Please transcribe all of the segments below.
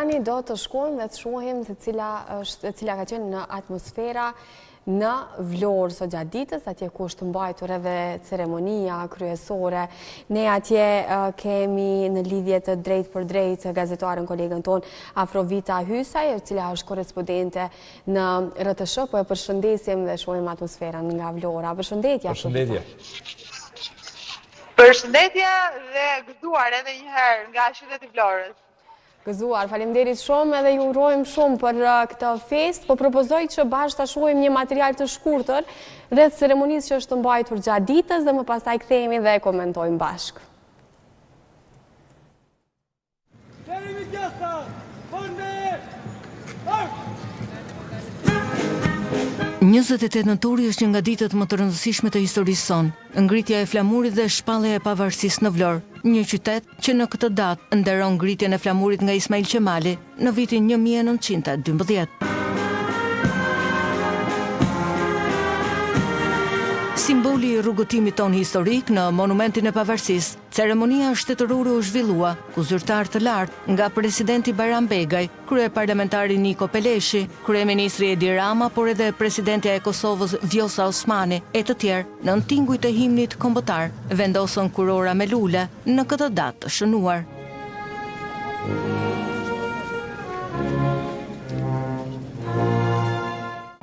Tani do të shkojmë dhe të shohim se cila është, cila ka qenë atmosfera në Vlorë sot gjatë ditës, atje ku është mbajtur edhe ceremonia kryesore. Ne atje kemi në lidhje të drejtpërdrejtë gazetaren kolegen tonë Afrovita Hysaj, e cila është korrespondente në RTSH, po e përshëndesim dhe shohim atmosferën nga Vlora. Përshëndetje, Afrovita. Përshëndetje. Përshëndetje dhe gëzuar edhe një herë nga qyteti i Vlorës. Gëzuar, faleminderit shumë edhe ju urojmë shumë për uh, këtë festë. Po propozoj që bashkë ta shohim një material të shkurtër rreth ceremonisë që është mbajtur gjatë ditës dhe më pastaj kthehemi dhe komentojmë bashkë. 28 nëntori është një nga ditët më të rëndësishme të historisë sonë. Ngritja e flamurit dhe shpallja e pavarësisë në Vlorë, një qytet që në këtë datë nderon ngritjen e flamurit nga Ismail Qemali në vitin 1912. Simboli i rrugëtimit tonë historik në Monumentin e Pavarësisë, Ceremonia shtetërore u zhvillua, ku zyrtarë të lartë, nga presidenti Bajram Begaj, kryeparlamentari Niko Peleshi, kryeministri Edi Rama, por edhe presidentja e Kosovës Vjosa Osmani e të tjerë, nën tingujt e himnit kombëtar, vendosën kurora me lule në këtë datë të shënuar.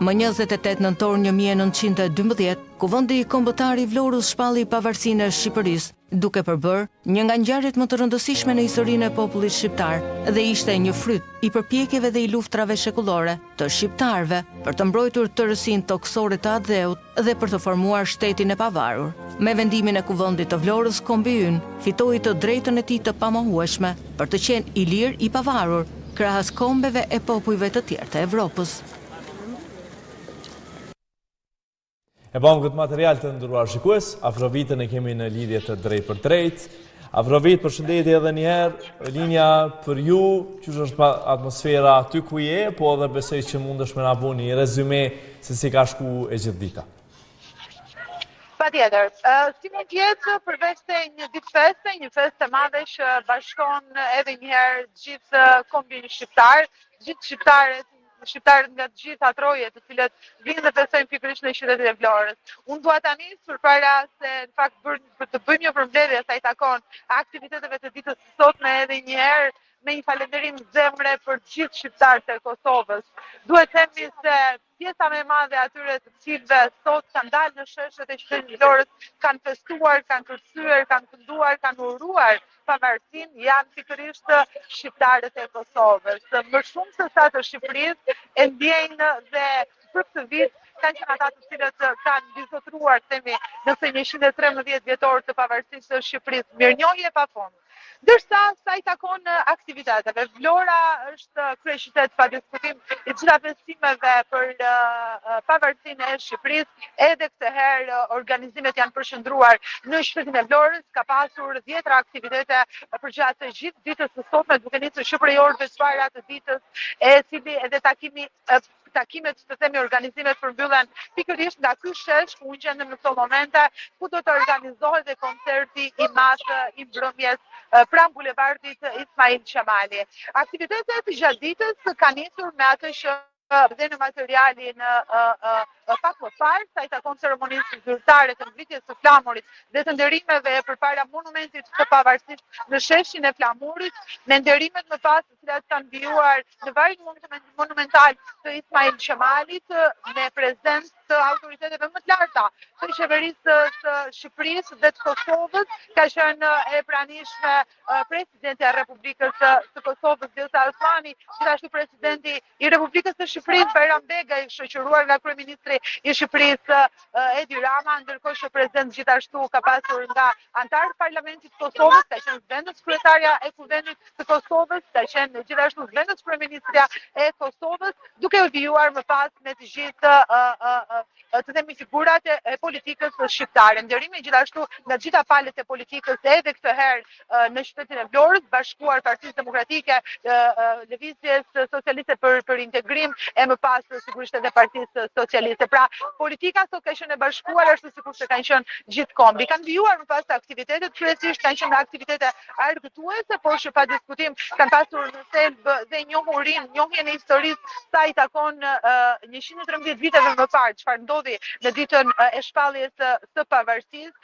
Më 28 nëntor 1912, Kuvendi Kombëtar i Vlorës shpalli pavarësinë e Shqipërisë, duke përbërë një nga ngjarjet më të rëndësishme në historinë e popullit shqiptar dhe ishte një fryt i përpjekjeve dhe i luftrave shekullore të shqiptarëve për të mbrojtur tërësinë tokësore të atdheut dhe për të formuar shtetin e pavarur. Me vendimin e Kuvendit të Vlorës kombi ynë fitoi të drejtën e tij të pamohueshme për të qenë i lirë i pavarur krahas kombeve e popujve të tjerë të Evropës. E pamë këtë material të nderuar shikues, Afrovitën e kemi në lidhje të drejtpërdrejtë. Afrovit, përshëndetje edhe njëherë, linja për ju, qysh është atmosfera aty ku je, po edhe besoj që mundesh me na bo një rezyme se si ka shku e gjithë dita. Patjetër, si mund të jetë përveç se një ditë feste, një festë e madhe që bashkon edhe njëherë gjithë kombin shqiptar, gjithë shqiptarët shqiptarët nga të gjitha trojet, të cilët vijnë dhe festojnë pikërisht në qytetin e Vlorës. Unë dua ta nis përpara se në fakt për, për të bëjmë një përmbledhje sa i takon aktiviteteve të ditës së sotme edhe një herë me një falënderim zemre për të gjithë shqiptarët e Kosovës. Duhet të themi se pjesa më e madhe e atyre të cilëve sot kanë dalë në sheshet e qytetit të Vlorës, kanë festuar, kanë kërcyer, kanë kënduar, kanë uruar pavarësinë janë pikërisht shqiptarët e Kosovës. Më shumë se sa të Shqipërisë e ndjejnë dhe për këtë vit kanë qenë ata të cilët kanë mbizotëruar, themi, në këtë 113 vjetor të pavarësisë së Shqipërisë. Mirënjohje pa fund. Ndërsa sa i takon aktiviteteve, Vlora është kryeqytet pa diskutim i gjitha festimeve për pavarësinë e Shqipërisë, edhe këtë herë organizimet janë përqendruar në qytetin e Vlorës, ka pasur dhjetra aktivitete përgjatë të gjithë ditës së sotme, duke nisur që prej orëve të para të ditës, e cili edhe takimi takimet, të themi organizimet përmbyllen pikërisht nga ky shesh ku unë gjendem në këto momente, ku do të organizohet dhe koncerti i madh i mbrëmjes pranë bulevardit Ismail Qemali. Aktivitetet gjatë ditës kanë nisur me atë që dhe në materialin pak më parë, sa i takon ceremonisë zyrtare të ngritjes së flamurit dhe të nderimeve përpara monumentit të pavarësisë në sheshin e flamurit, me nderimet më pas të cilat kanë vijuar në varrin monumental të Ismail Qemalit me prezencë të autoriteteve më të larta të qeverisë së Shqipërisë dhe të Kosovës, ka qenë e pranishme presidentja e Republikës së Kosovës, Vjosa Osmani, gjithashtu presidenti i Republikës së Shqipërisë, Bajram Begaj, shoqëruar nga kryeministri i Shqipërisë, Edi Rama, ndërkohë që prezent gjithashtu ka pasur nga anëtarë të Parlamentit të Kosovës, ka qenë zëvendës kryetarja e Kuvendit të Kosovës, ka qenë gjithashtu zëvendës kryeministrja e Kosovës, duke vijuar më pas me të gjithë të themi figurat e politikës shqiptare. Nderime gjithashtu nga të gjitha palët e politikës edhe këtë herë në qytetin e Vlorës, bashkuar Partisë Demokratike, Lëvizjes Socialiste për për integrim e më pas sigurisht edhe Partisë Socialiste. Pra, politika sot ka qenë e bashkuar ashtu sikurse kanë qenë gjithë kombi. Kanë vijuar më pas aktivitetet, kryesisht kanë qenë aktivitete argëtuese, por që pa diskutim kanë pasur në. në thelb dhe njohurinë, njohjen e historisë sa i takon 113 viteve më parë, çfarë ndodhi në ditën e shpalljes së pavarësisë,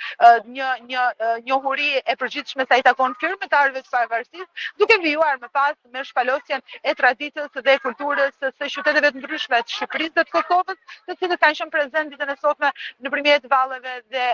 një një njohuri e përgjithshme sa i takon firmëtarëve të pavarësisë, duke vijuar më pas me shpalosjen e traditës dhe kulturës së qyteteve të ndryshme të Shqipërisë dhe të Kosovës, të cilët kanë qenë prezent ditën e sotme nëpërmjet valleve dhe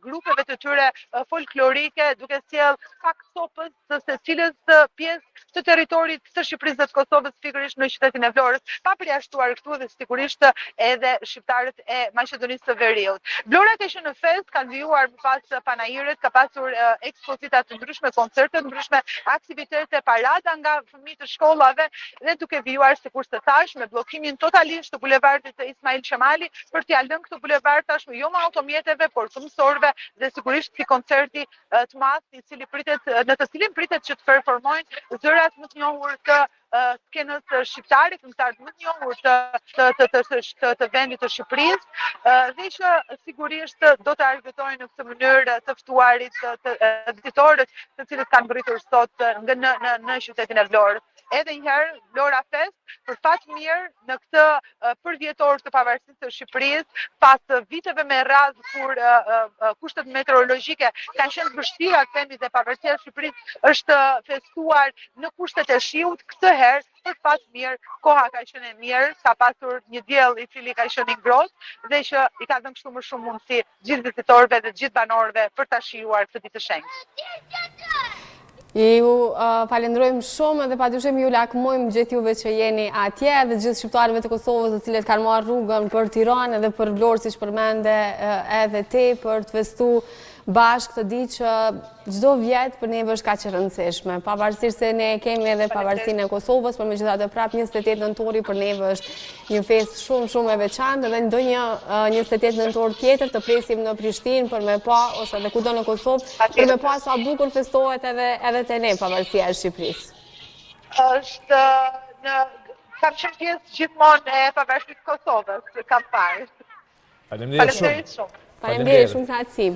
grupeve të tyre folklorike, duke sjellë pak copëz të secilës pjesë të territorit të Shqipërisë dhe të Kosovës pikërisht në qytetin e Vlorës, pa përjashtuar këtu dhe sigurisht edhe shqiptarët e Maqedonisë së Veriut. Vlora ka qenë në festë, kanë vijuar më pas panairet, ka pasur ekspozita të ndryshme, koncerte të ndryshme, aktivitete, parada nga fëmijë të shkollave dhe duke vijuar sikurse thashë me bllokimin totalisht të bulevardit të Ismail Qemali për t'ia lënë këtë bulevard tashmë jo më automjeteve, por këmbësorëve dhe sigurisht këtij koncerti të madh i cili pritet në të cilin pritet që të performojnë zërat më të njohur të skenës shqiptare, këngëtarët më të njohur të të të të të, të, të vendit të Shqipërisë dhe që sigurisht do të argëtojnë në këtë mënyrë të ftuarit, të, të, vizitorët të cilët kanë mbërritur sot në në në, në qytetin e Vlorës. Edhe një herë Vlora festë, për fat mirë në këtë përvjetor të pavarësisë së Shqipërisë, pas viteve me radhë kur kushtet meteorologjike kanë qenë të vështira, të themi dhe pavarësia e Shqipërisë është festuar në kushtet e shiut, këtë herë për fat mirë koha ka qenë e mirë, ka pasur një diell i cili ka qenë i ngrohtë dhe që i ka dhënë kështu më shumë mundësi gjithë vizitorëve dhe gjithë banorëve për ta shijuar këtë ditë të shenjtë. Ju falenderojmë shumë dhe padyshim ju lakmojmë gjithë juve që jeni atje dhe gjithë shqiptarëve të Kosovës të cilët kanë marrë rrugën për Tiranë edhe për Vlorë siç përmende edhe ti për të festu bashkë këtë ditë që çdo vjet për neve është kaq e rëndësishme. Pavarësisht se ne kemi edhe pavarësinë e Kosovës, por megjithatë prapë 28 nëntori për neve është një festë shumë shumë e veçantë dhe ndonjë 28 nëntor tjetër të presim në Prishtinë për me pa ose edhe kudo në Kosovë për me pa sa bukur festohet edhe edhe te ne pavarësia e Shqipërisë. Është në kam qenë pjesë gjithmonë e pavarësisë së Kosovës, kam parë. Faleminderit shumë. Faleminderit shumë. Faleminderit shumë kënaqësi.